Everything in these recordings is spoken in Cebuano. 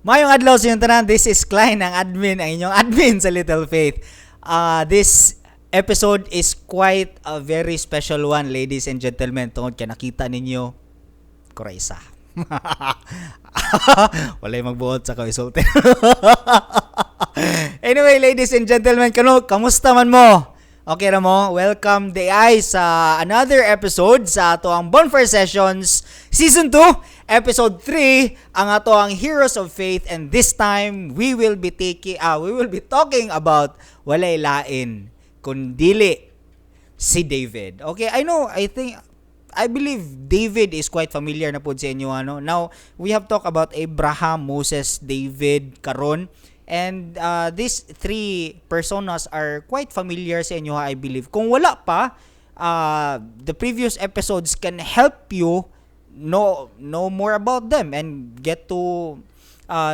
Maayong adlaw sa inyong tanan. This is Klein, ang admin, ang inyong admin sa Little Faith. This episode is quite a very special one, ladies and gentlemen. Tungod kay nakita ninyo, Kuraysa. Walay magbuot sa isulti. Anyway, ladies and gentlemen, kano, kamusta man mo? Okay ra mo? Welcome diay sa another episode sa ato ang Bonfire Sessions Season 2, Episode 3, ang ato ang Heroes of Faith, and this time we will be talking about walay lain kundili si David. Okay, I know, I think I believe David is quite familiar na pod sa inyo, ano. Now, we have talked about Abraham, Moses, David karon, and these three personas are quite familiar sa inyo, I believe. Kung wala pa, the previous episodes can help you know more about them and get to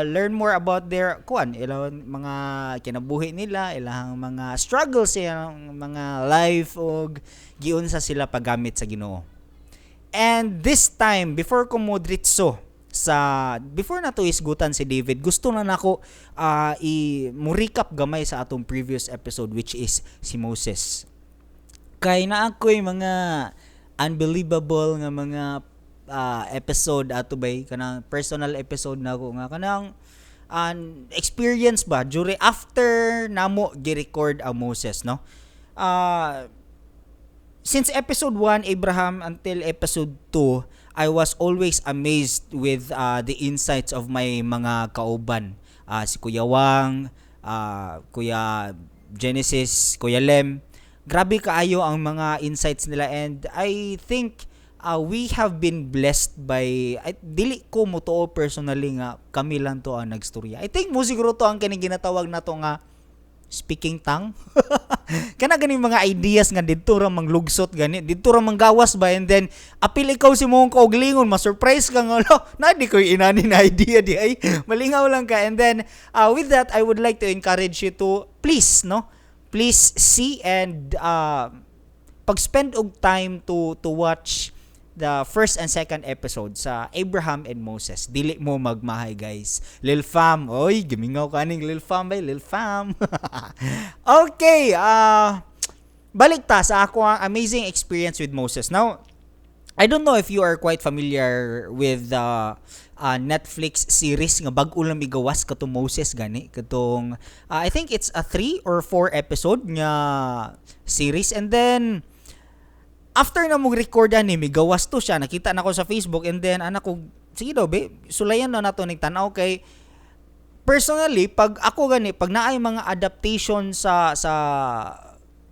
learn more about their kuan, ilang mga kinabuhi nila, ilang mga struggles, ilang mga life ug giunsa sila paggamit sa Ginoo. And this time, before ko mo diretso sa before na to isgutan si David, gusto na nako i mo recap gamay sa atong previous episode, which is si Moses. Kay naa ko'y mga unbelievable nga mga episode ato bay, kanang personal episode na ako nga kanang an experience ba during after namo gi-record ang Moses, no? Since episode 1 Abraham until episode 2, I was always amazed with the insights of my mga kauban. Si Kuya Wang, Kuya Genesis, Kuya Lem. Grabe kaayo ang mga insights nila and I think we have been blessed by ay, dili ko motuo personally nga kami lang to ang nagstorya. I think mo siguro to ang kining ginatawag nato nga speaking tongue. Kana ganing mga ideas nga didto ra manglugsot gani, didto ra manggawas ba, and then apil ikaw sa imong kaugalingon, ma-surprise ka nga, "Lo, na di ko inani na idea di ay." Malingaw lang ka. And then with that, I would like to encourage you to please, no? Please see and pag-spend og time to watch the first and second episode sa Abraham and Moses. Dili mo magmahay, guys. Lil Fam. Oy, gimingaw ka ning Lil Fam bay, Lil Fam. Okay, balik ta sa ako ang amazing experience with Moses. Now, I don't know if you are quite familiar with the Netflix series nga bag-o lang migawas kato Moses gani, katong I think it's a 3 or 4 episode nga series. And then after na mong record ani, migawas to siya, nakita na ko sa Facebook, and then anak ko, sige daw be, sulayan na nato ning tan-aw, kay personally, pag ako gani, pag naay mga adaptation sa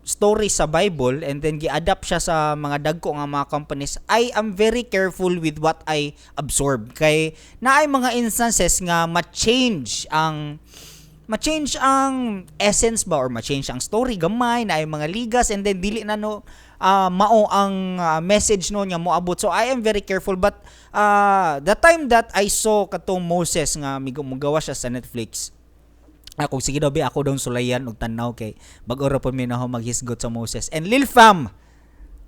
story sa Bible and then gi-adapt siya sa mga dagko nga mga companies, I am very careful with what I absorb kay naay mga instances nga ma-change ang essence ba or ma-change ang story gamay na ay mga ligas and then dili na no mao ang message no nga moabot. So I am very careful, but the time that I saw katong Moses nga mugawa siya sa Netflix, ako, sige daw be, ako daw sulayan og tan-aw kay bag-o ra pud mi na maghisgot sa Moses. And Lil Fam,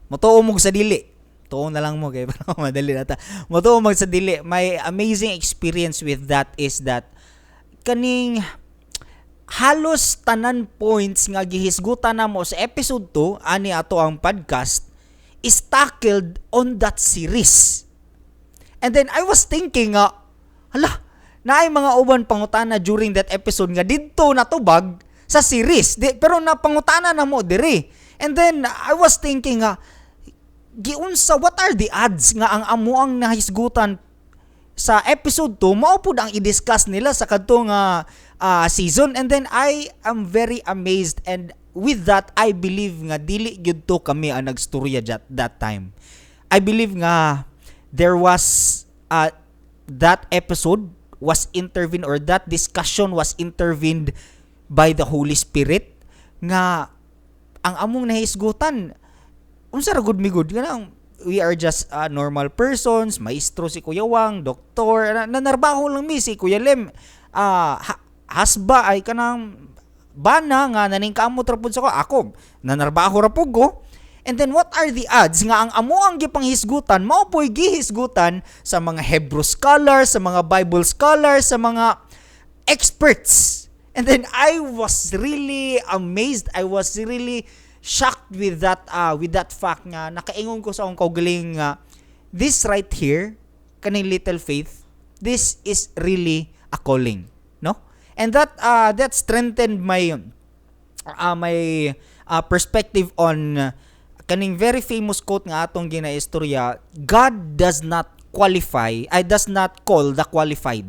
motuo mo sa dili, tuo na lang mo kay para madali na ta, motuo mag sa dili, my amazing experience with that is that kaning halos tanan points nga gihisgutan namo sa episode 2 ani ato ang podcast is tackled on that series. And then I was thinking nga, hala, naay mga uban pangutana during that episode nga didto natubag sa series. Di, pero napangutana na mo diri. And then I was thinking nga, giunsa, what are the odds nga ang amo ang nahisgutan sa episode 2 mao pud ang i-discuss nila sa kadto nga season? And then I am very amazed, and with that I believe nga dili gyud to kami ang nagstorya that time. I believe nga there was that episode was intervened or that discussion was intervened by the Holy Spirit nga ang among nahisgutan, unsa ra gud mi gud, kanang we are just normal persons, maestro si Kuya Wang, doktor, nanarbaho lang mi, si Kuya Lem, hasba ay kanang bana nga naningkamot ra pud sa ko, ako nanarbaho ra pud ko. And then what are the odds nga ang amo ang gipanghisgutan mao po'y gihisgutan sa mga Hebrew scholars, sa mga Bible scholars, sa mga Experts. And then I was really amazed. I was really shocked with that fact nga nakaingon ko sa akong kaugalingon nga this right here, kaning little faith, this is really a calling, no? And that strengthened my perspective on kaning very famous quote nga atong ginaistorya, "God does not qualify, I does not call the qualified,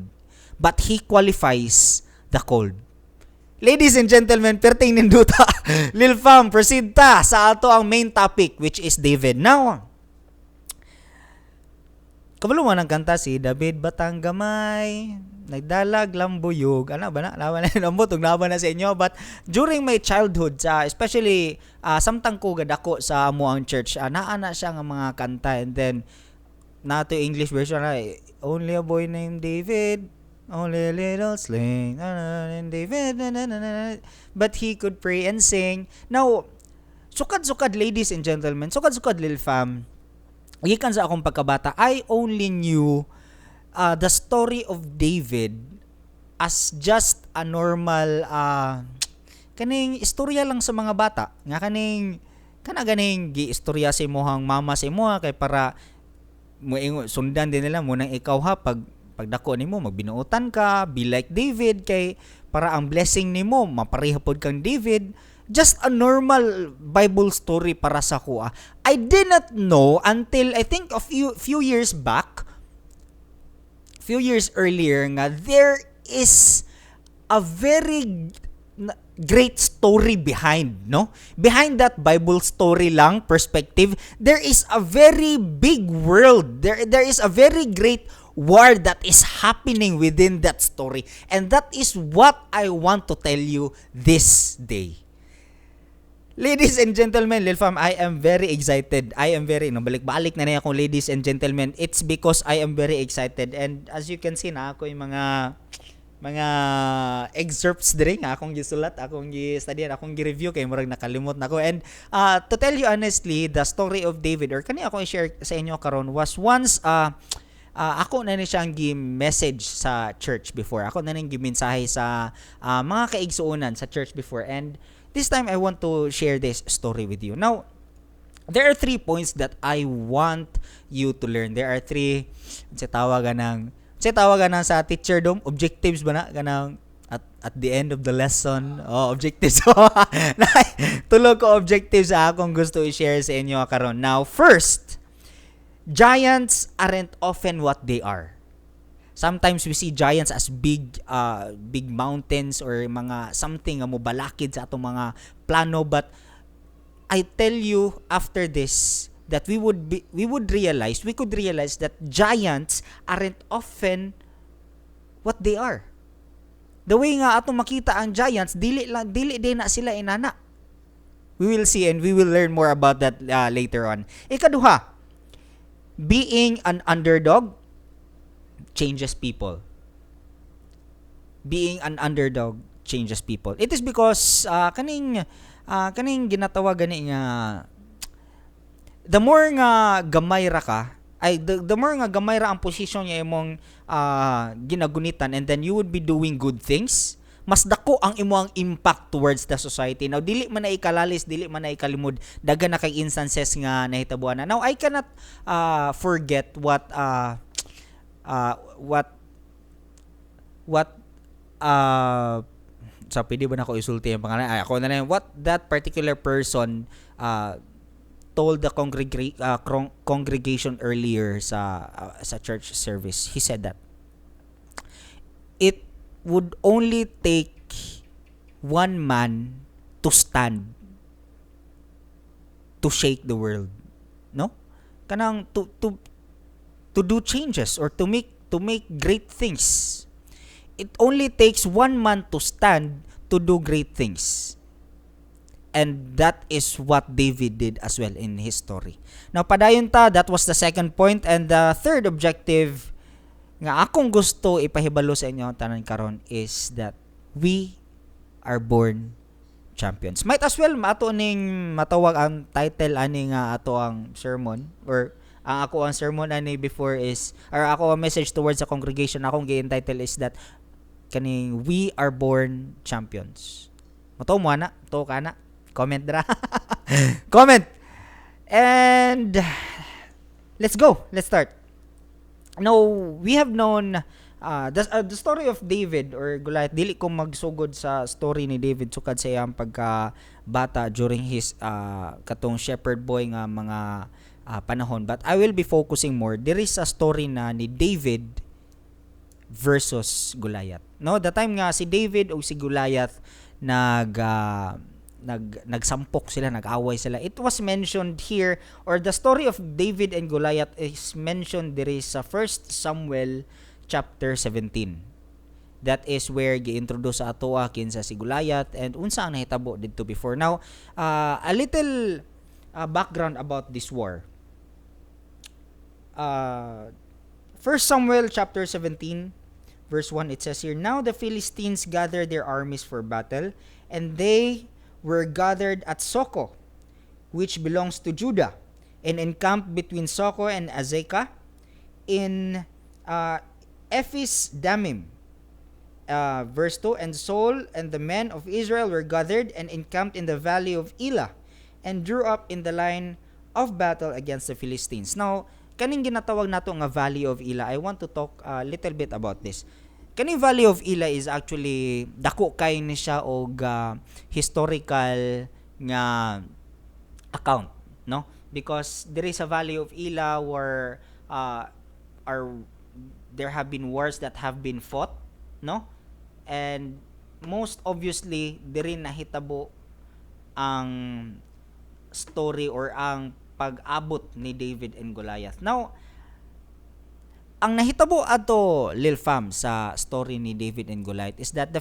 but He qualifies the called." Ladies and gentlemen, perting ninduta. Lil fam, proceed ta sa ato ang main topic, which is David. Now, kabalo man ang kanta, si David batang gamay, nagdalag lambuyog. Ano ba na? Laban na nambot ug laban na sa inyo. But during my childhood, sa especially samtang ko gadako sa amo ang church, naa na siya nga mga kanta, and then nato English version na, "Only a boy named David, only a little sling, and David, na, na, na, na, but he could pray and sing." Now, sukad-sukad, ladies and gentlemen, sukad-sukad, lil fam, gikan sa akong pagkabata, I only knew the story of David as just a normal kaning istorya lang sa mga bata nga kaning kana ganing giistorya sa imong mama sa imoha kay para mo sundan din nila mo nang ikaw ha, pag pagdako nimo magbinuotan ka, be like David, kay para ang blessing nimo mapareha pod kang David. Just a normal Bible story para sa kuha. I did not know until I think a few few years back, few years earlier, nga there is a very great story behind, no? Behind that Bible story lang perspective, there is a very big world. There is a very great war that is happening within that story. And that is what I want to tell you this day. Ladies and gentlemen, Lil Fam, I am very excited. I am very, no, balik-balik na na akong ladies and gentlemen. It's because I am very excited. And as you can see na ako yung mga excerpts diri nga akong gisulat, akong gi-study, akong gi-review kay murag nakalimot na ko. And to tell you honestly, the story of David or kani ako i-share sa inyo karon was once ako na ni siyang gi-message sa church before. Ako na ning gi-mensahe sa mga kaigsuonan sa church before. And this time I want to share this story with you. Now, there are three points that I want you to learn. There are three, sa tawagan ng sa tawagan ng sa teacher dom, objectives ba na kanang at the end of the lesson? Oh, objectives. Tulo ko objectives sa akong gusto i-share sa inyo karon. Now, first, giants aren't often what they are. Sometimes we see giants as big big mountains or mga something nga mobalakid sa atong mga plano, but I tell you, after this, that we would realize, we could realize that giants aren't often what they are. The way nga atong makita ang giants, dili lang, dili din na sila inana. We will see and we will learn more about that later on. Ikaduha, being an underdog changes people. Being an underdog changes people. It is because kaning ginatawag gani nga the more nga gamay ra ka ay the more nga gamay ra ang posisyon nga imong ginagunitan and then you would be doing good things, mas dako ang imong impact towards the society. Now, dili man na ikalalis, dili man na ikalimod, daghan na kay instances nga nahitabuan na. Now, I cannot forget what sa pwede ba na ko isulti ang pangalan? Ay, ako na lang, what that particular person told the congregation earlier sa church service. He said that it would only take one man to stand to shake the world. No? Kanang to do changes or to make great things. It only takes one man to stand to do great things. And that is what David did as well in his story. Now, padayon ta, that was the second point. And the third objective nga akong gusto ipahibalo sa inyo tanan karon is that we are born champions. Might as well mato ning matawag ang title ani nga ato ang sermon or ang ako ang sermon ani before is or ako ang message towards the congregation akong gi-entitle is that Kaning "We are born champions." Motuo mo ana? Tuo ka ana? Comment dra. Comment. And let's go. Let's start. Now, we have known the story of David or Goliath. Dili ko magsugod sa story ni David sukad sa iyang pagka bata during his katong shepherd boy nga mga panahon, but I will be focusing more there is a story na ni David versus Goliath. No, the time nga si David o si Goliath nagsampok sila, nag-away sila. It was mentioned here, or the story of David and Goliath is mentioned there sa 1 Samuel chapter 17. That is where gi-introduce sa atoa kinsa si Goliath and unsa ang nahitabo didto before. Now, a little background about this war. 1 Samuel chapter 17 verse 1, it says here, "Now the Philistines gathered their armies for battle, and they were gathered at Soko, which belongs to Judah, and encamped between Soko and Azekah in Ephes Damim." Verse 2, "And Saul and the men of Israel were gathered and encamped in the valley of Elah and drew up in the line of battle against the Philistines." Now, kaning ginatawag nato nga Valley of Elah, I want to talk a little bit about this. Kaning Valley of Elah is actually dako kay ni siya og historical nga account, no? Because there is a Valley of Elah where are there have been wars that have been fought, no? And most obviously diri nahitabo ang story or ang pag-abot ni David and Goliath. Now, ang nahitabo ato, Lil Fam, sa story ni David and Goliath is that the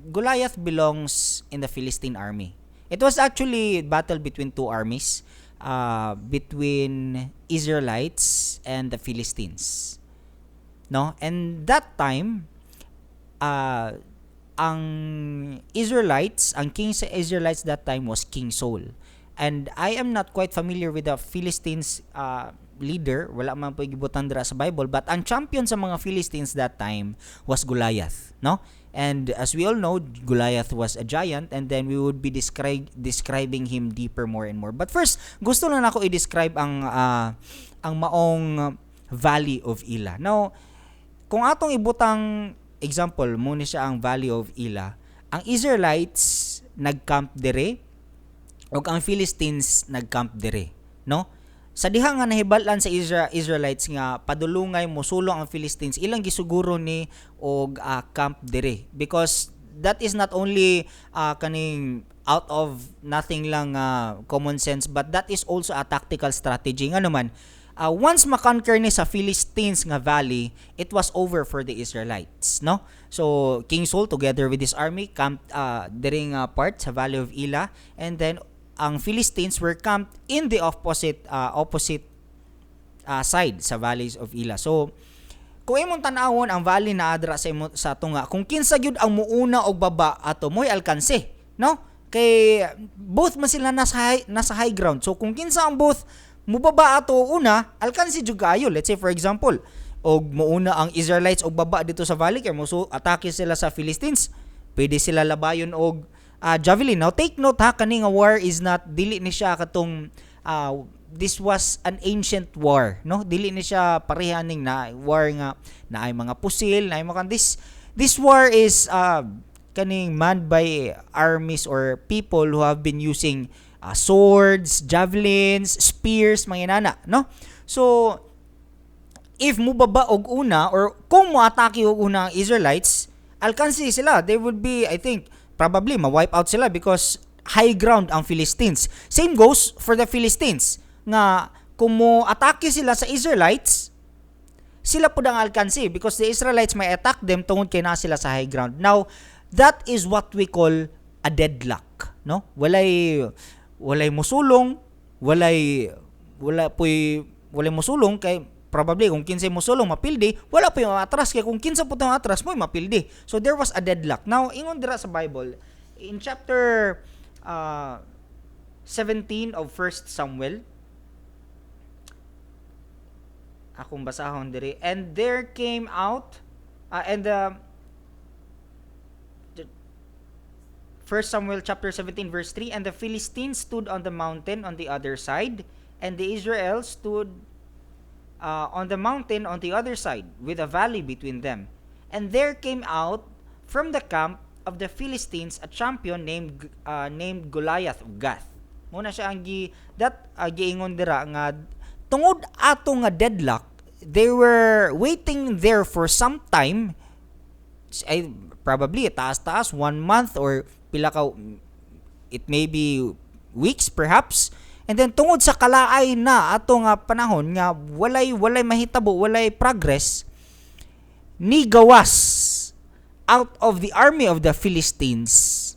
Goliath belongs in the Philistine army. It was actually battle between two armies, between Israelites and the Philistines. No? And that time, ang Israelites, ang king sa Israelites that time was King Saul. And I am not quite familiar with the Philistines leader, wala man po gibutan dira sa Bible, but ang champion sa mga Philistines that time was Goliath, no? And as we all know, Goliath was a giant, and then we would be describing him deeper more and more. But first, gusto lang nako i-describe ang maong Valley of Elah. Now, kung atong ibutang example, mao ni siya ang Valley of Elah. Ang Israelites nag-camp dire ug ang Philistines nag-camp dire, no? Sa diha nga nahibal-an sa Israelites nga padulungay mosulong ang Philistines, ilang gisuguro ni og camp dire because that is not only kaning out of nothing lang, common sense, but that is also a tactical strategy. Ngano man, once ma-conquer ni sa Philistines nga valley, it was over for the Israelites, no? So King Saul together with his army camped during part sa Valley of Elah, and then ang Philistines were camped in the opposite side sa Valleys of Elah. So kung imong tan-awon ang valley na adra sa imo sa tunga, kung kinsa gyud ang muuna og baba ato, mo'y alkanse, no? Kay both man sila nasa high ground. So kung kinsa ang both mubaba ato una, alkanse jud kaayo. Let's say, for example, og muuna ang Israelites og baba dito sa valley kay mo so atake sila sa Philistines. Pwede sila labayon og javelin. Now, take note ha, kani nga war is not, dili ni siya katong this was an ancient war, no? Dili ni siya pareha ning na war nga naay mga pusil, naay mga this war is kaning manned by armies or people who have been using swords, javelins, spears, mga inana, no? So if mubaba og una or kung moatake og una ang Israelites, alkanse sila. They would be, I think, probably ma-wipe out sila because high ground ang Philistines. Same goes for the Philistines nga kung mo atake sila sa Israelites, sila pud ang alkanse because the Israelites may attack them tungod kay naa sila sa high ground. Now, that is what we call a deadlock, no? Walay musulong, walay wala poy walay musulong kay probably kung kinsay musulong mapildi, wala poy atras kay kung kinsa pud ang atras mo'y mapildi. So there was a deadlock. Now, ingon dira sa Bible in chapter 17 of 1 Samuel, akong basahon diri, and there came out and 1 Samuel chapter 17 verse 3, "And the Philistines stood on the mountain on the other side, and the Israel stood on the mountain on the other side, with a valley between them. And there came out from the camp of the Philistines a champion named Goliath of Gath." Muna siya ang gi that giingon dira nga tungod ato nga deadlock, they were waiting there for some time, ay probably taas-taas one month or pila ka, it may be weeks perhaps. And then tungod sa kalaay na ato nga panahon nga walay mahitabo, walay progress, ni gawas out of the army of the Philistines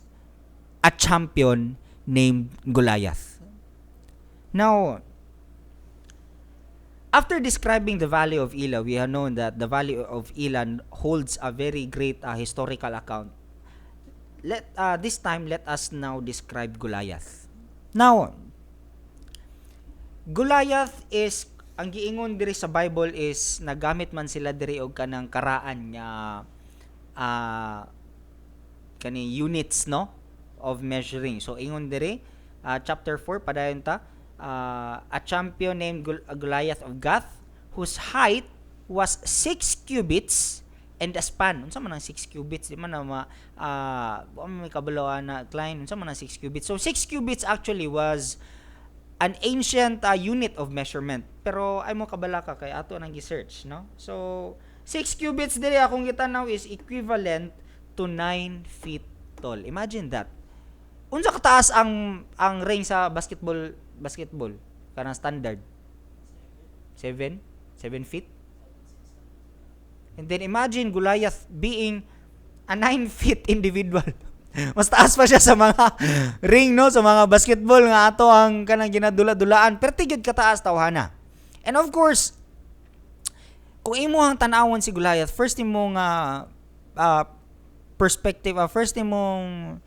a champion named Goliath. Now, after describing the Valley of Elah, we have known that the Valley of Elah holds a very great historical account. Let this time, let us now describe Goliath. Now, Goliath is ang giingon diri sa Bible is nagamit man sila diri og kanang karaan nga kani units, no, of measuring. So ingon diri, chapter 4, padayon ta, "A champion named Goliath of Gath, whose height was 6 cubits and a span." Unsa man ang 6 cubits? Di man na ma wa man may kabalo na Klein, unsa man ang 6 cubits? So 6 cubits actually was an ancient unit of measurement. Pero ay mo kabala ka kay ato nang gi-search, no? So 6 cubits diri akong gitan-aw is equivalent to 9 feet tall. Imagine that. Unsa kataas ang ring sa basketball kanang standard? 7 7 feet. And then imagine Goliath being a 9 feet individual. Mas taas pa siya sa mga ring, no, sa mga basketball nga ato ang kanang ginadula-dulaan. Pero tigid kataas, tawhana. And of course, kung imo ang tan-awon si Goliath, first nimo nga perspective, first nimong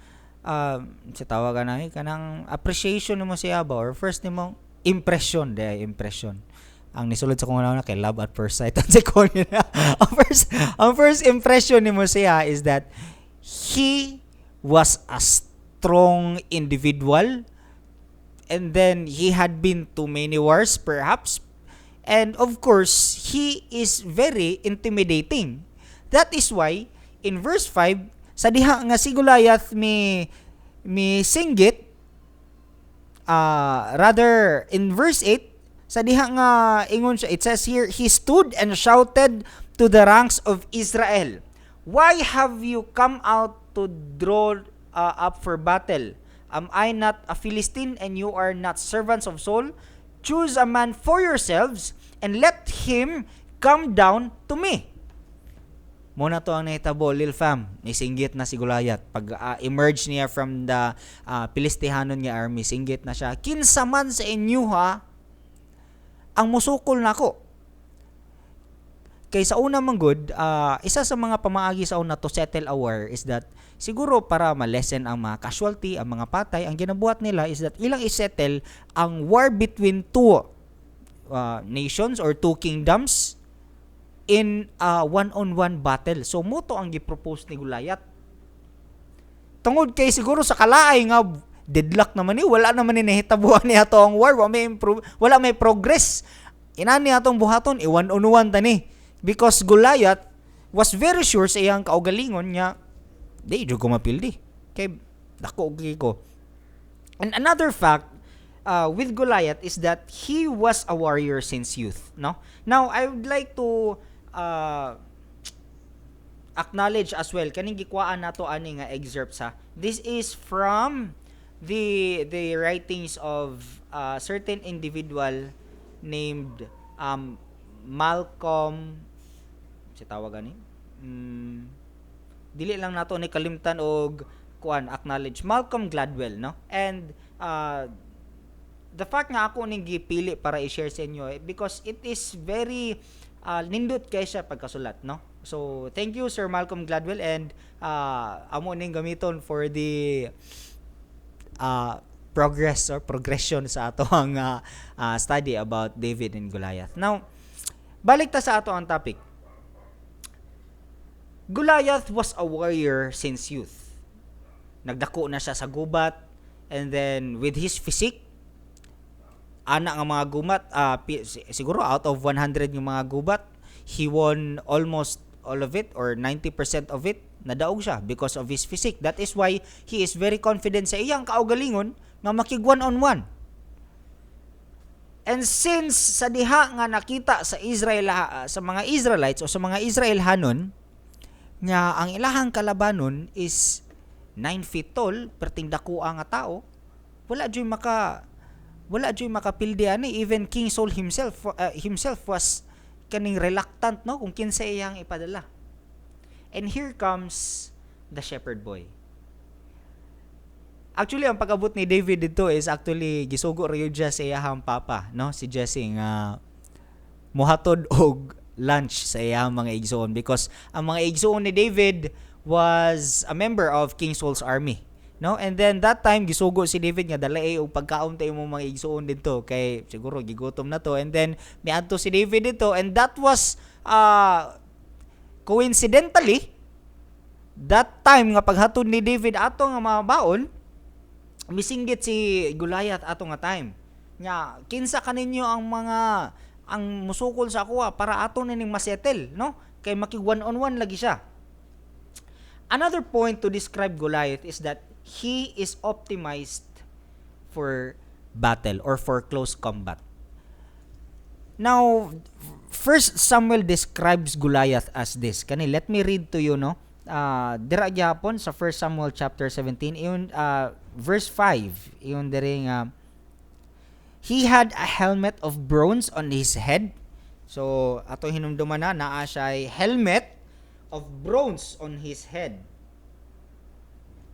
sa tawagan na kanang appreciation nimo siya ba or first nimong impression, de impression ang nisulod sa kung na kay love at first sight ang si Connie na. Ang first impression nimo siya is that he was a strong individual, and then he had been to many wars perhaps, and of course he is very intimidating. That is why in verse 5, sa diha nga si Goliath mi singgit, rather in verse 8, sa diha nga ingon siya, it says here, "He stood and shouted to the ranks of Israel, 'Why have you come out to draw up for battle? Am I not a Philistine and you are not servants of Saul? Choose a man for yourselves and let him come down to me.'" Muna to ang nahitabo, Lil Fam. Nisinggit na si Goliath. Pag emerge niya from the Pilistihanon nga army, singgit na siya. "Kinsa man sa inyo ha ang musukol nako?" Kay sa una man gud, isa sa mga pamaagi sa una to settle a war is that siguro para ma-lessen ang mga casualty, ang mga patay, ang ginabuhat nila is that ilang isettle ang war between two nations or two kingdoms in a one-on-one battle. So mo to ang gi-propose ni Goliath. Tungod kay siguro sa kalaay nga deadlock naman ni, wala naman ni nahitabuan ni ato ang war, wala may improve, wala may progress. Inani atong buhaton, i one on one tani. Because Goliath was very sure sa iyang kaugalingon nga di jud ko mapildi. Kay dako og ko. And another fact with Goliath is that he was a warrior since youth, no? Now, I would like to acknowledge as well kaning gikuhaan nato ani nga excerpts ha. This is from the writings of a certain individual named Malcolm, si tawag ani, dili lang nato ni kalimtan og kuan, acknowledge Malcolm Gladwell, no? And the fact nga ako ning gipili para i-share sa inyo eh, because it is very nindot kay siya pagkasulat, no? So thank you, Sir Malcolm Gladwell, and amo ning gamiton for the progress or progression sa ato ang study about David and Goliath. Now, balik ta sa ato ang topic. Goliath was a warrior since youth. Nagdako na siya sa gubat and then with his physique ana nga mga gubat, siguro out of 100 yung mga gubat, he won almost all of it or 90% of it. Nadaog siya because of his physique. That is why he is very confident sa iyang kaugalingon nga makig one on one. And since sa diha nga nakita sa Israel, sa mga Israelites o sa mga Israelhanon nga ang ilahang kalabanon is 9 feet tall, perting dako nga tao, wala jud makapildi ani. Even King Saul himself was kaning reluctant, no, kung kinsa iyang ipadala. And here comes the shepherd boy. Actually, ang pag-abot ni David dito is actually gisugo ra yun siya sa iyahang papa, no, si Jesse, nga muhatod og lunch sa iyahang mga igsoon because ang mga igsoon ni David was a member of King Saul's army, no? And then that time gisugo si David nga dala og pagkaon ta imong mga igsoon didto kay siguro gigutom na to. And then miadto si David dito and that was coincidentally that time nga paghatod ni David ato nga mga baon, misinggit si Goliath ato nga time nga, "Kinsa kaninyo ang mga ang musukol sa akoa para ato nining masettle, no?" Kay makig one on one lagi siya. Another point to describe Goliath is that he is optimized for battle or for close combat. Now, First Samuel describes Goliath as this. Kani, let me read to you, no? Dira gyapon sa 1 Samuel chapter 17, yun, verse 5, yun diri nga, "He had a helmet of bronze on his head." So, ato hinumduman na naa siya helmet of bronze on his head.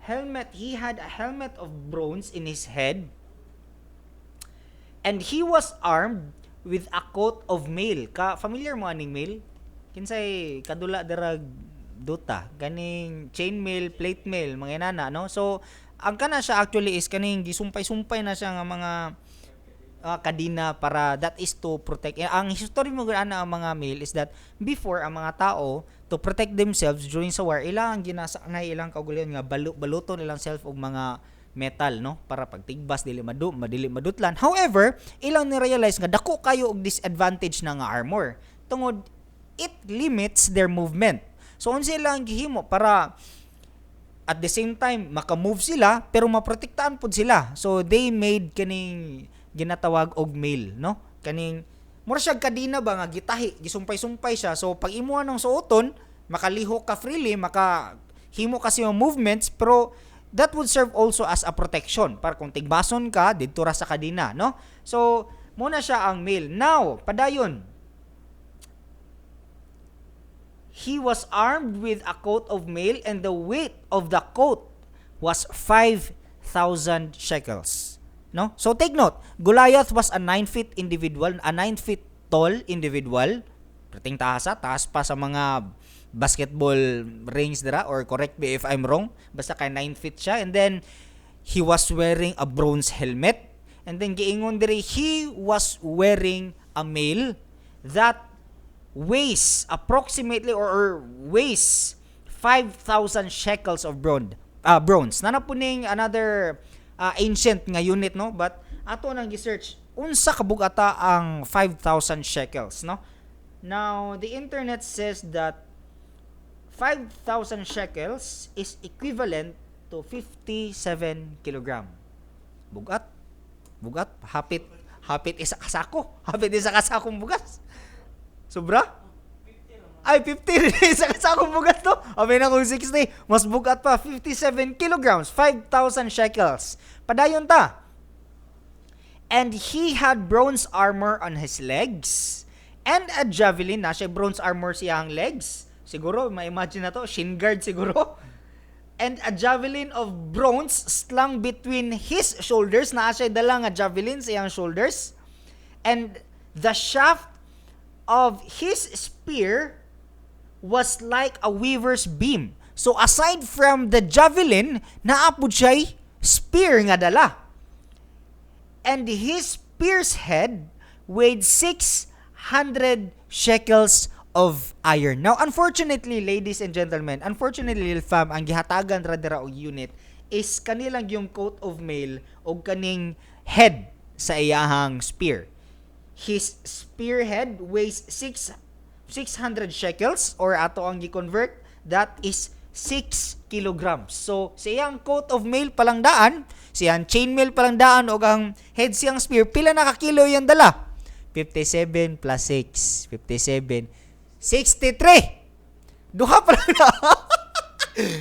Helmet, he had a helmet of bronze in his head. And he was armed with a coat of mail. Ka familiar mo aning mail? Kinsay kadula dirag Dota, kaning chain mail, plate mail, mga inana, no? So, ang kana siya actually is kaning gisumpay-sumpay na siya nga mga kadina para that is to protect. Eh, ang history mo ana ang mga mail is that before, ang mga tao, to protect themselves during sa war, ilang ginasaknay ilang kaugalingon nga baluton ilang self og mga metal, no, para pagtigbas dili madu madili madutlan. However, ilang ni-realize nga dako kayo og disadvantage na nga armor tungod it limits their movement. So unsa ilang gihimo para at the same time maka-move sila pero maprotektahan pud sila? So they made kaning ginatawag og mail, no, kaning mura siya kadina ba nga gitahi, gisumpay-sumpay siya. So pag imo nang suoton, makalihok ka freely, maka himo kasi yung movements, pero that would serve also as a protection para kung tigbason ka didto ra sa kadina, no? So muna siya ang mail. Now, padayon. "He was armed with a coat of mail and the weight of the coat was 5,000 shekels." No? So take note, Goliath was a 9 feet individual, a 9 feet tall individual. Perting taas, taas pa sa mga basketball rings dira, or correct me if I'm wrong. Basta kay 9 feet siya and then he was wearing a bronze helmet. And then giingon diri, he was wearing a mail that weighs approximately or weighs 5,000 shekels of bronze. Nana po ning another ancient nga unit, no, but ato nang gi-search unsa kabugata ang 5,000 shekels, no? Now, the internet says that 5,000 shekels is equivalent to 57 kilogram. Bugat. Bugat, hapit hapit isa ka sako. Hapit isa ka sakong bugas. Sobra? Ay, 50 isa ka sakong bugas to. Abi na kung 60, mas bugat pa, 57 kilograms, 5,000 shekels. Padayon ta. "And he had bronze armor on his legs and a javelin." Na siya bronze armor siyang legs. Siguro, ma-imagine na to, shin guard siguro. "And a javelin of bronze slung between his shoulders." Naa siya dala nga javelin sa iyang shoulders. "And the shaft of his spear was like a weaver's beam." So aside from the javelin, naa pud siya'y spear nga dala. "And his spear's head weighed 600 shekels of iron." Now, unfortunately, ladies and gentlemen, unfortunately, fam, ang gihatagan ra dira og unit is kanilang yung coat of mail o kaning head sa iyahang spear. His spearhead weighs 6 600 shekels or ato ang gi-convert, that is 6 kilograms. So, sa iyang coat of mail palang daan, siyang chainmail palang daan og ang head siyang spear, pila na ka kilo yang dala? 57 plus 6, 57, 63. Duha pa lang na.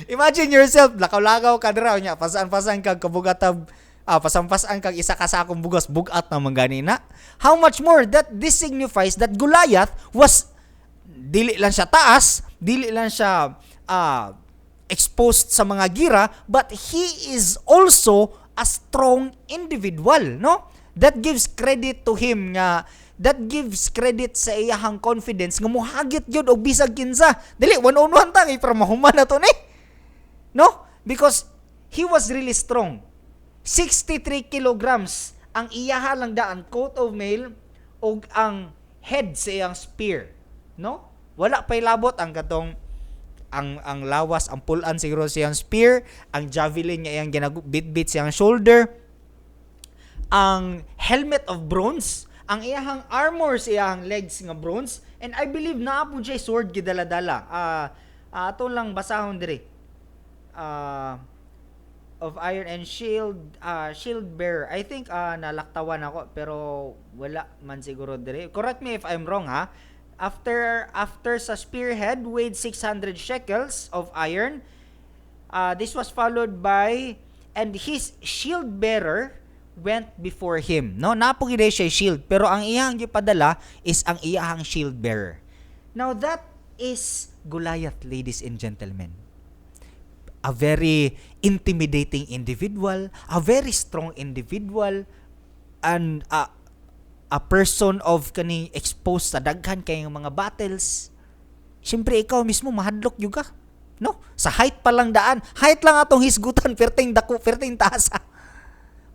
Imagine yourself, lakaw-lakaw ka dira nya, pasan-pasan kag kabugatab, pasan-pasan kag isa ka sakong bugas, bugat na man gani na. How much more that this signifies that Goliath was dili lang siya taas, dili lang siya exposed sa mga gira, but he is also a strong individual, no? That gives credit to him nga that gives credit sa iyahang confidence nga muhagit gyud og bisag kinsa. Dili one on one ta kay para mahuman na to ni. No? Because he was really strong. 63 kilograms ang iyaha lang daan coat of mail ug ang head sa iyang spear, no? Wala pa'y labot ang katong ang lawas, ang pulan siguro siyang spear, ang javelin nga iyang ginabitbit siyang shoulder, ang helmet of bronze, ang iyahang armor sa iyahang legs nga bronze, and I believe naa po siya sword gidala-dala. Ato lang basahon diri. Of iron and shield shield bearer. I think nalaktawan ako pero wala man siguro diri. Correct me if I'm wrong, ha. After sa spearhead weighed 600 shekels of iron. This was followed by and his shield bearer went before him. No, naa po gid siya shield pero ang iyang gipadala is ang iyahang shield bearer. Now that is Goliath, ladies and gentlemen. A very intimidating individual, a very strong individual, and a person of kaning exposed sa daghan kay mga battles. Siyempre ikaw mismo mahadlok gyud ka. No? Sa height pa lang daan. Height lang atong hisgutan, perting dako, perting taas.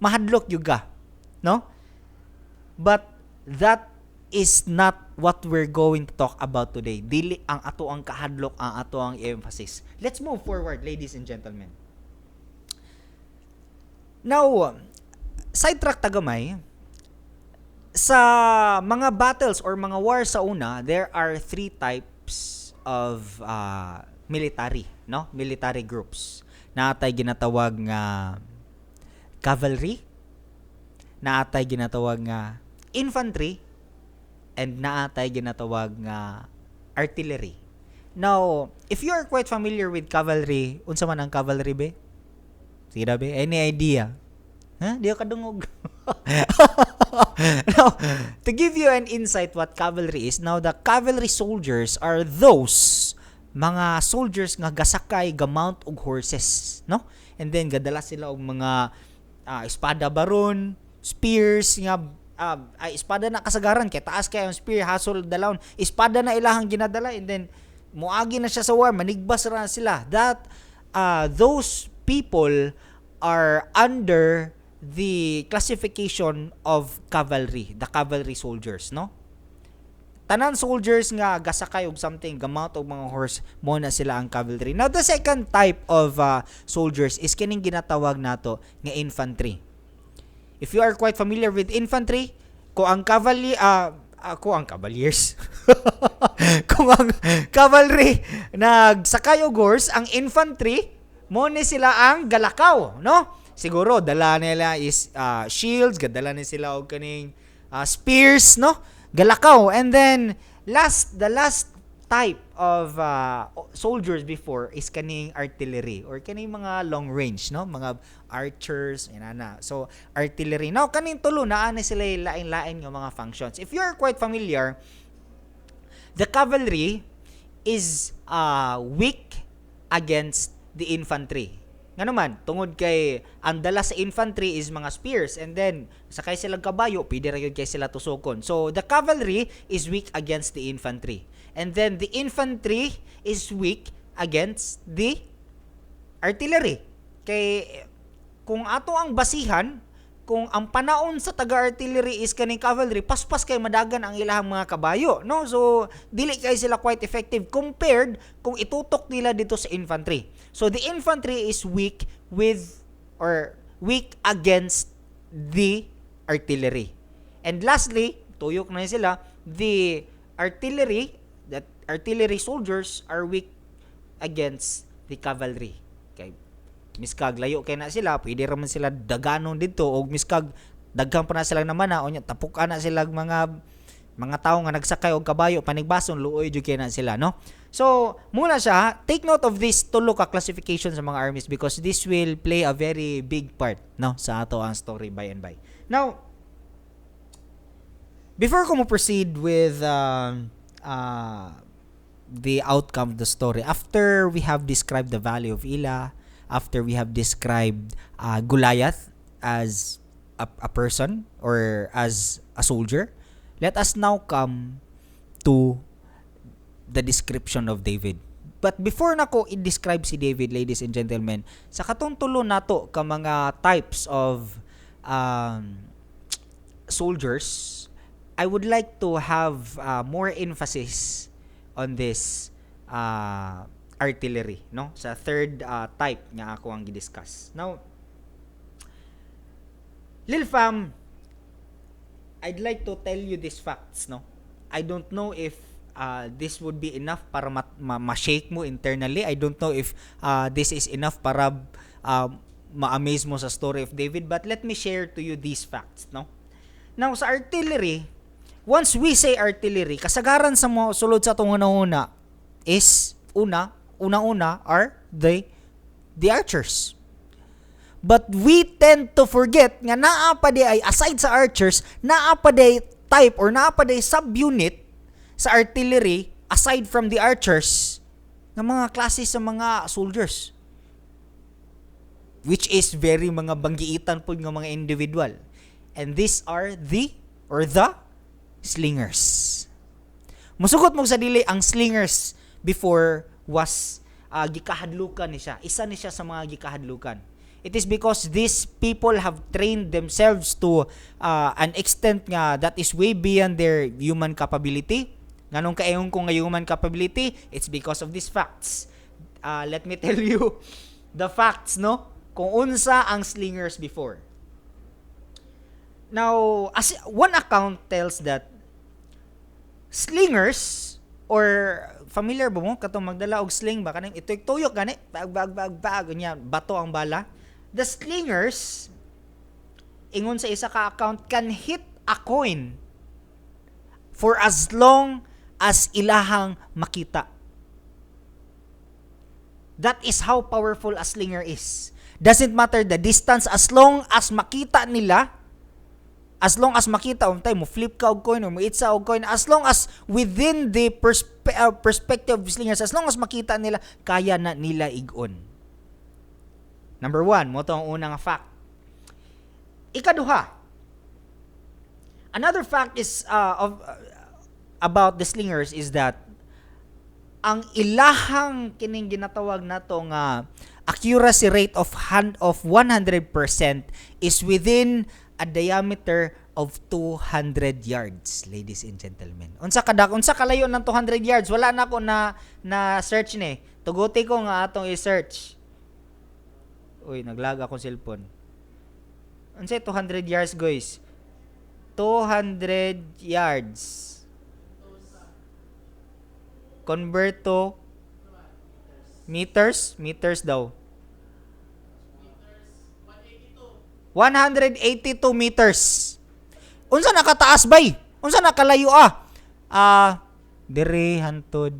Mahadlok gyud ka. No? But that is not what we're going to talk about today. Dili ang ato ang kahadlok ang ato ang emphasis. Let's move forward, ladies and gentlemen. Now, sidetrack ta gamay, sa mga battles or mga war sa una, there are three types of military, no? Military groups. Naa tay ginatawag nga cavalry, naa tay ginatawag nga infantry, and naa tay ginatawag nga artillery. Now, if you are quite familiar with cavalry, unsa man ang cavalry be? Sige na be, any idea? Ha? Di ka kadungog. Now, to give you an insight what cavalry is, now the cavalry soldiers are those mga soldiers nga gasakay, gamount og horses, no? And then gadala sila og mga espada baron, spears nga ay espada na kasagaran kay taas kay ang spear, hasol dalawon. Espada na ilahang ginadala and then moagi na siya sa war, manigbas ra sila. That those people are under the classification of cavalry, the cavalry soldiers, no? Tanan soldiers nga gasakay og something, gamount og mga horse, mo na sila ang cavalry. Now, the second type of soldiers is kining ginatawag nato nga infantry. If you are quite familiar with infantry, kung ang cavalry kung ang cavaliers, kung ang cavalry nagsakay og horse, ang infantry mo ni sila ang galakaw, no? Siguro dala nila is shields, gadala ni sila og kaning spears, no? Galakaw. And then last the last type of soldiers before is kaning artillery or kaning mga long range, no? Mga archers, inana. So artillery. Now kaning tulo naa ni sila lain-lain nga mga functions. If you are quite familiar, the cavalry is weak against the infantry. Ngano man, tungod kay ang dala sa infantry is mga spears and then sakay silang kabayo, pwede ra gyud kay sila tusokon. So the cavalry is weak against the infantry. And then the infantry is weak against the artillery. Kay kung ato ang basihan, kung ang panaon sa taga-artillery is kaning cavalry, paspas kay madagan ang ilahang mga kabayo, no? So dili kay sila quite effective compared kung itutok nila dito sa infantry. So the infantry is weak with or weak against the artillery. And lastly, tuyok na sila, the artillery, that artillery soldiers are weak against the cavalry. Kay miskag layo kay na sila, pwede ra man sila daganon didto og miskag daghan pa na sila naman na unya tapok na sila mga tawo nga nagsakay og kabayo panigbason, luoy jud kay na sila, no? So muna siya, take note of this tulo ka classification sa mga armies because this will play a very big part, no, sa ato ang story by and by. Now, before ko mo proceed with the outcome of the story, after we have described the Valley of Elah, after we have described Goliath as a person or as a soldier, let us now come to the description of David. But before nako i-describe si David, ladies and gentlemen, sa katong tulo nato ka mga types of soldiers, I would like to have more emphasis on this artillery, no? Sa third type nga ako ang gi-discuss. Now, Lil Fam, I'd like to tell you these facts, no? I don't know if this would be enough para ma-shake mo internally. I don't know if this is enough para ma-amaze mo sa story of David, but let me share to you these facts, no? Now, sa artillery, once we say artillery, kasagaran sa mo sulod sa atong hunahuna is una-una are the archers. But we tend to forget nga naa pa di ay, aside sa archers, naa pa di type or naa pa di subunit sa artillery aside from the archers nga mga klase sa mga soldiers, which is very mga banggiitan pod nga mga individual. And these are the or the slingers. Musugot mo sa dili, ang slingers before was gikahadlukan ni siya. Isa ni siya sa mga gikahadlukan. It is because these people have trained themselves to an extent nga that is way beyond their human capability. Nganong kaingon ko nga human capability? It's because of these facts. Let me tell you the facts, no? Kung unsa ang slingers before. Now, as one account tells that slingers, or familiar ba mo katong magdala og sling ba, kaning itoy tuyok gani, bag bag bag bag, unya bato ang bala? The slingers, ingon sa isa ka account, can hit a coin for as long as ilahang makita. That is how powerful a slinger is. Doesn't matter the distance, as long as makita nila, as long as makita untay mo flip ka og coin or mo itsa og coin, as long as within the perspective of slingers, as long as makita nila, kaya na nila igon. Number one, mao to ang unang fact. Ikaduha, another fact is of about the slingers is that ang ilahang kining ginatawag nato nga accuracy rate of hand of 100% is within a diameter of 200 yards, ladies and gentlemen. Unsa kalayo ng 200 yards? Wala na ako na search ni. Tuguti ko nga atong i-search. Uy, naglag akong cellphone. Unsa 200 yards, guys? 200 yards. Convert to meters, meters daw. 182 meters. Unsa nakataas bay? Unsa nakalayo ah? Ah, dire hantod.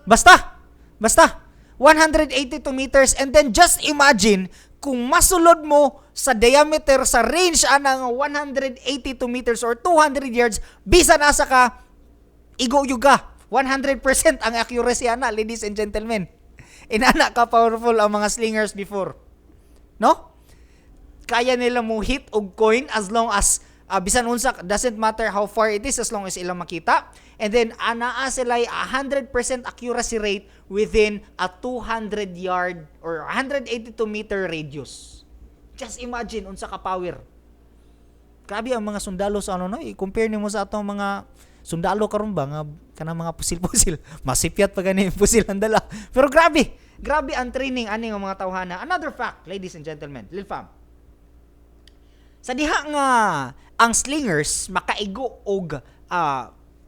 Basta. Basta. 182 meters, and then just imagine kung masulod mo sa diameter, sa range ana nga 182 meters or 200 yards, bisan asa ka, igo gyud ka. 100% ang accuracy ana, ladies and gentlemen. Inana ka powerful ang mga slingers before. No? Kaya nila mo hit og coin as long as bisan unsa, doesn't matter how far it is, as long as ilang makita. And then anaa sila 100% accuracy rate within a 200 yard or 182 meter radius. Just imagine unsa ka power. Grabe ang mga sundalo sa ano, no? I-compare nimo sa atong mga sundalo karon ba nga kanang mga pusil-pusil. Masipyat pa gani pusil ang dala. Pero grabe. Grabe ang training ani nga mga tawhana. Another fact, ladies and gentlemen, Lil Fam. Sa diha nga ang slingers makaigo og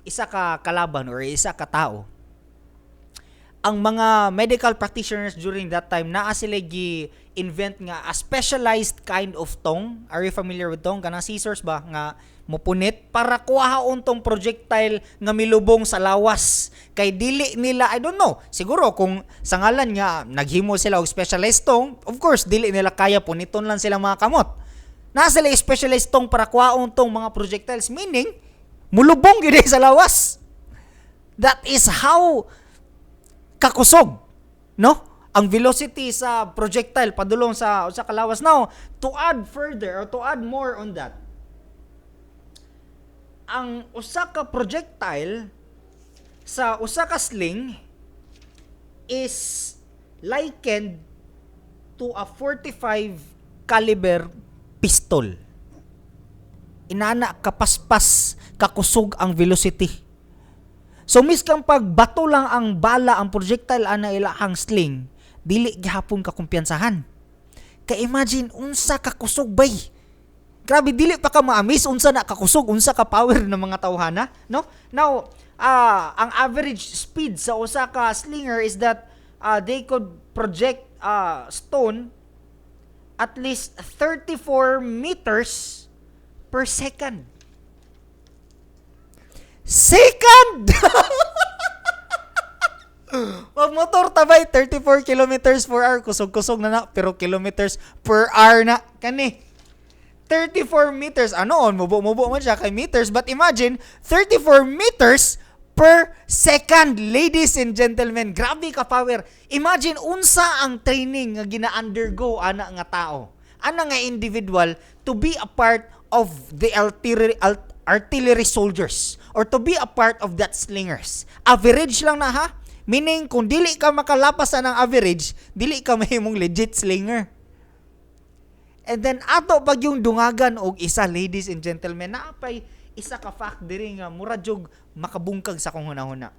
isa ka kalaban or isa ka tao, ang mga medical practitioners during that time, naa sila gi invent nga a specialized kind of tong. Are you familiar with tong? Kanang scissors ba nga mupunit para kuhaon tong projectile nga milubong sa lawas, kay dili nila, I don't know, siguro kung sa ngalan nga naghimo sila og specialized tong, of course dili nila kaya, puniton lang sila mga kamot. Naa sila specialized tong para kuhaon tong mga projectiles, meaning mulubong gyud sa lawas. That is how kakusog, no, ang velocity sa projectile padulong sa kalawas. Now, to add further or to add more on that, ang usa ka projectile sa usa ka sling is likened to a 45 caliber pistol. Inana kapaspas, kakusog ang velocity. So miskan pag bato lang ang bala, ang projectile ana ilahang sling, dili gihapon ka kumpiyansahan. Kay imagine unsa ka kusog bay. Grabe, dili pa ka ma-amaze unsa na kakusog, unsa ka power ng mga tawhana, no? Now, ang average speed sa usa ka slinger is that they could project stone at least 34 meters per second. Second! Pag motor tabay, 34 kilometers per hour, kusog-kusog na na, pero kilometers per hour na kani. 34 meters, ano on, mubo-mubo man siya kay meters, but imagine, 34 meters per second, ladies and gentlemen. Grabe ka power. Imagine unsa ang training nga gina-undergo ana nga tao, ana nga individual, to be a part of the artillery soldiers or to be a part of that slingers. Average lang na ha. Meaning, kung dili ka makalapas sa ng average, dili ka mahimong legit slinger. And then, ato pag yung dungagan og isa, ladies and gentlemen, naapay isa ka fact diri nga mura jug makabungkag sa akong hunahuna.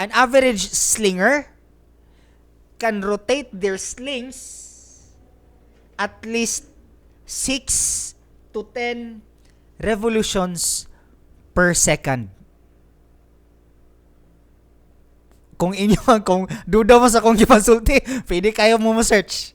An average slinger can rotate their slings at least 6 to 10 revolutions per second. Kung inyo, kung duda mo sa akong gipasulti, pwede kayo mo mo-search.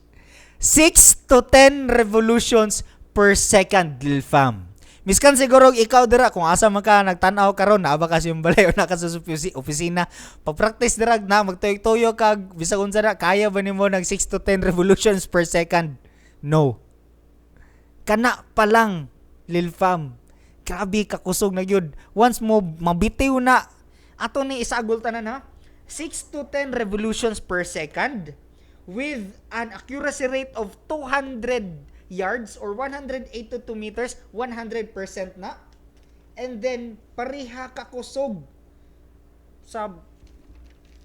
6 to 10 revolutions per second, lil fam. Miskan siguro ikaw dira, kung asa man ka nagtan-aw karon, naa ba ka sa imong balay o naa ka sa opisina, pag-practice dira na magtuyok-tuyok kag bisag unsa na, kaya ba nimo nag 6 to 10 revolutions per second? No. Kana pa lang, lil fam. Grabe kakusog na gyud. Once mo mabitiw na, ato ni isagol tanan ha. 6 to 10 revolutions per second with an accuracy rate of 200 yards or 182 meters, 100% na. And then, pareha kakusog sa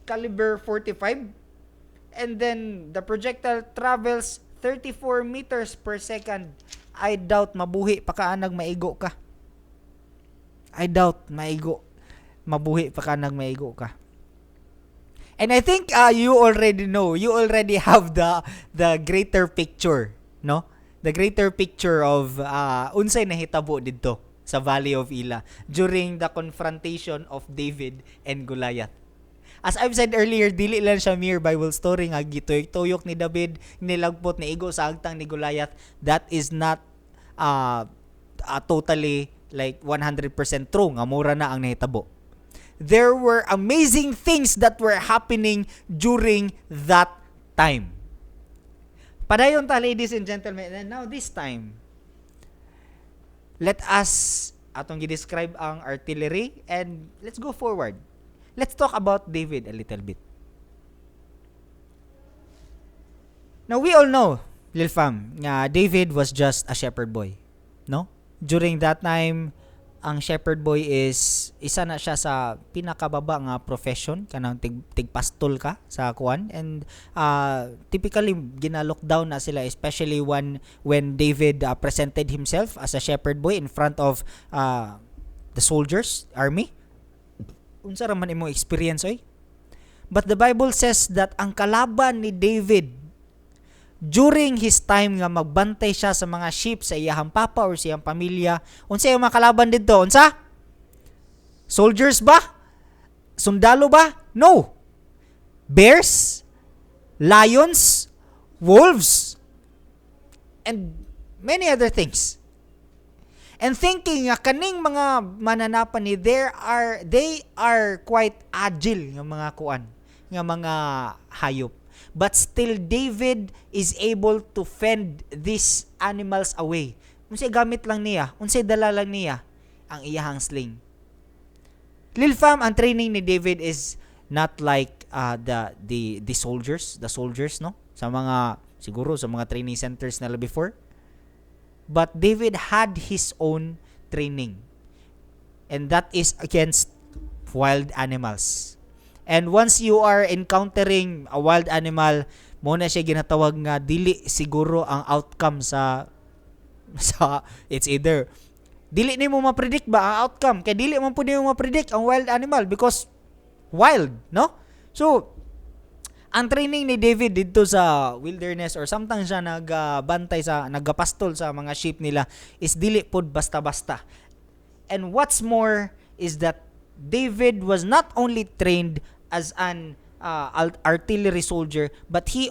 caliber 45. And then, the projectile travels 34 meters per second. I doubt mabuhi pa ka anag maigo ka. I doubt maigo. Mabuhi pa ka anag maigo ka. And I think you already know, you already have the greater picture, no? The greater picture of unsay nahitabo didto sa Valley of Elah during the confrontation of David and Goliath. As I've said earlier, dili lang siya mere Bible story nga gituyok-tuyok ni David, nilagpot ni igo sa agtang ni Goliath. That is not totally like 100% true nga mura na ang nahitabo. There were amazing things that were happening during that time. Padayon ta, ladies and gentlemen. And now this time, let us atong gi-describe ang artillery and let's go forward. Let's talk about David a little bit. Now we all know, Lil Fam, nga David was just a shepherd boy, no? During that time, ang shepherd boy is isa na siya sa pinakababa nga profession, kanang tigpastol ka sa kuan, and typically gina-lockdown na sila, especially when David presented himself as a shepherd boy in front of the soldiers army. Unsa ra man imong experience oy? But the Bible says that ang kalaban ni David during his time nga magbantay siya sa mga sheep sa iyahang papa or sa iyang pamilya, unsa yung mga kalaban didto? Unsa? Soldiers ba? Sundalo ba? No. Bears? Lions? Wolves? And many other things. And thinking nga kaning mga mananapan ni there are they are quite agile nga mga kuan, nga mga hayop. But still David is able to fend these animals away. Unsay gamit lang niya? Unsay dala lang niya? Ang iyahang sling. Lil fam, ang training ni David is not like the soldiers, no? Sa mga siguro sa mga training centers nila before. But David had his own training. And that is against wild animals. And once you are encountering a wild animal, mao na siya ginatawag nga dili siguro ang outcome sa it's either dili nimo ma-predict ba ang outcome, kay dili man pud nimo ma-predict ang wild animal because wild, no? So ang training ni David didto sa wilderness or sometimes siya nagbantay sa, nagapastol sa mga sheep nila, is dili pod basta-basta. And what's more is that David was not only trained as an artillery soldier, but he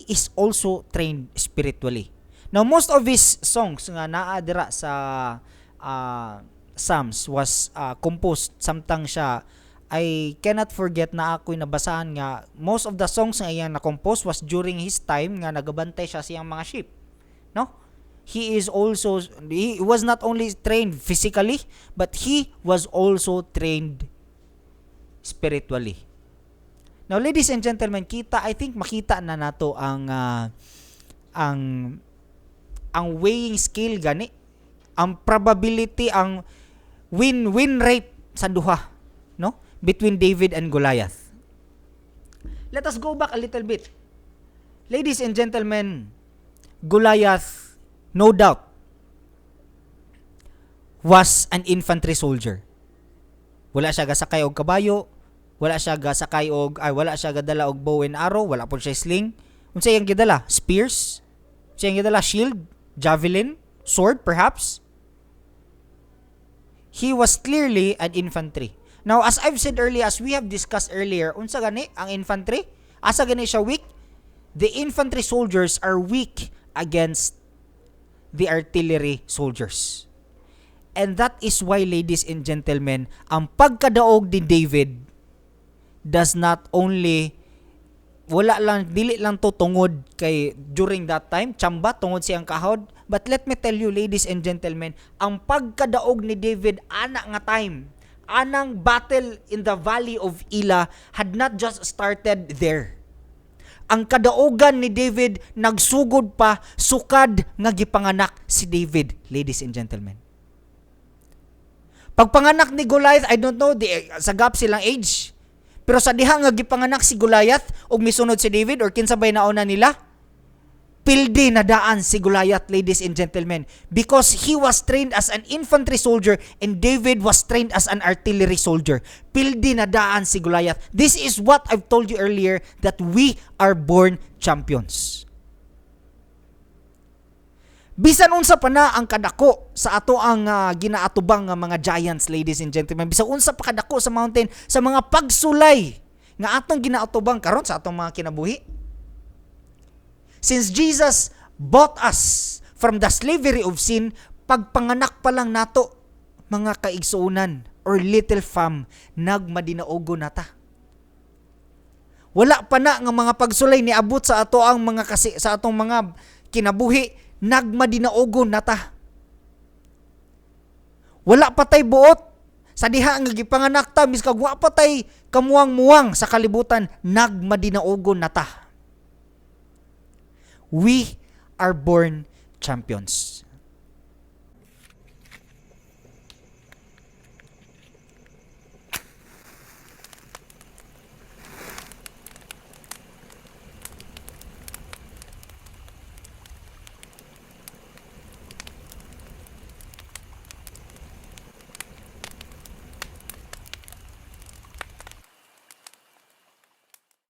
is also trained spiritually. Now, most of his songs nga naa dira sa Psalms was composed samtang siya. I cannot forget na ako'y nabasahan nga most of the songs nga iyang na-compose was during his time nga nagabantay siya sa iyang mga sheep. No? He was not only trained physically, but he was also trained spiritually. Now, ladies and gentlemen, kita, I think makita na nato ang weighing scale gani, ang probability, ang win-win rate sa duha, no? Between David and Goliath. Let us go back a little bit. Ladies and gentlemen, Goliath, no doubt, was an infantry soldier. Wala siya gasakay og kabayo, wala siya gasakay og ay wala siya gadala og bow and arrow, wala pud siya sling. Unsa iyang gidala? Spears? Unsa iyang gidala? Shield? Javelin? Sword perhaps? He was clearly an infantry. Now, as I've said earlier, as we have discussed earlier, unsa gani ang infantry? Asa gani siya weak? The infantry soldiers are weak against the artillery soldiers. And that is why, ladies and gentlemen, ang pagkadaog ni David does not only, wala lang, dili lang to tungod kay during that time chamba tungod siyang kahod. But let me tell you, ladies and gentlemen, ang pagkadaog ni David ana nga time, anang battle in the Valley of Elah, had not just started there. Ang kadaogan ni David nagsugod pa sukad nga gipanganak si David, ladies and gentlemen. Pagpanganak ni Goliath, I don't know, di, sa gap silang age. Pero sa diha nga gipanganak si Goliath ug misunod si David or kinsa bay nauna nila, pildi na daan si Goliath, ladies and gentlemen, because he was trained as an infantry soldier and David was trained as an artillery soldier. Pildi na daan si Goliath. This is what I've told you earlier, that we are born champions. Bisan unsa pa na ang kadako sa ato ang ginaatubang nga mga giants, ladies and gentlemen. Bisan unsa pa kadako sa mountain, sa mga pagsulay nga atong ginaatubang karon sa atong mga kinabuhi. Since Jesus bought us from the slavery of sin, pagpanganak pa lang nato, mga kaigsuonan or little fam, nagmadinaogo na ta. Wala pa na nga mga pagsulay niabot sa ato ang mga kasi sa atong mga kinabuhi, nagmadinaogo na ta. Wala pa tay buot sa diha nga gipanganak ta, miskag wa pa tay kamuwang-muwang sa kalibutan, nagmadinaogo na ta. We are born champions.